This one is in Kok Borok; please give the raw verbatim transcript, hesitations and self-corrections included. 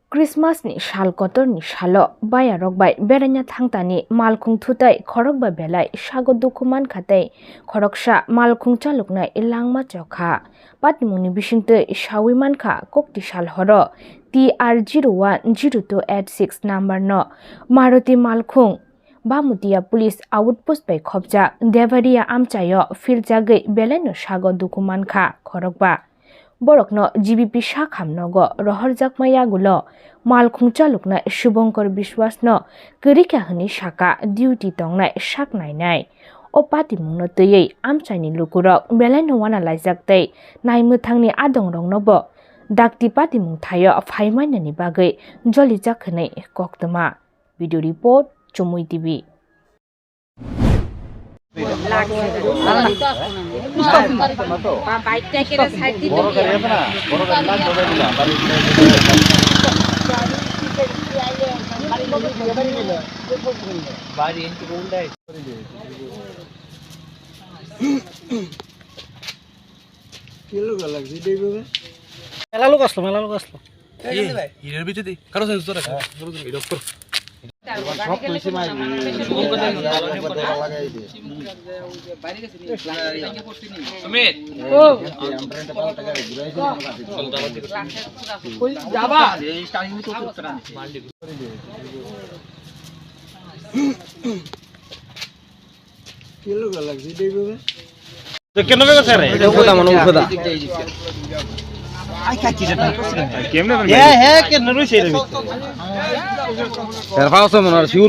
Christmas ni sal kotor ni salo bayarok bai beraina thangtani malkhung thutai khorokba belai sago dukhu mankha tei khoroksa malkhung chaloknai langma chokha. Patimungni bisingtwi sawi mankha, kokti sal horo T R zero one zero two eight six number no Maruti malkhung Bamutia Police Outpost bai khopjak Debaria amchaio philjagwi belaino sago dukhu mankha khorokba. Borokno G B P sakham nogo rohorjakma yagulo malkhung chaloknai Subhankar Biswas no kwrwikha hwnwi saka duty tongnai sak nainai. O patimungno twiwi amchaini lukurok belaino wana laijak tei naimwthangni adongroknobo dakti patimung thaio phaimanani bagwi jolijak hwnwi koktwma. Video report, Chumui T V. Mela lok aslo, mela lok aslo. Hirar bhitor de karo se jora karo jora doctor. Sumit. Jaba. Kelo galak si dei bebe. Keno bego sare. Itu kota mano kota. Ai ka kira ta. Kemne? He he keno rui sere. Serva oso monar siu.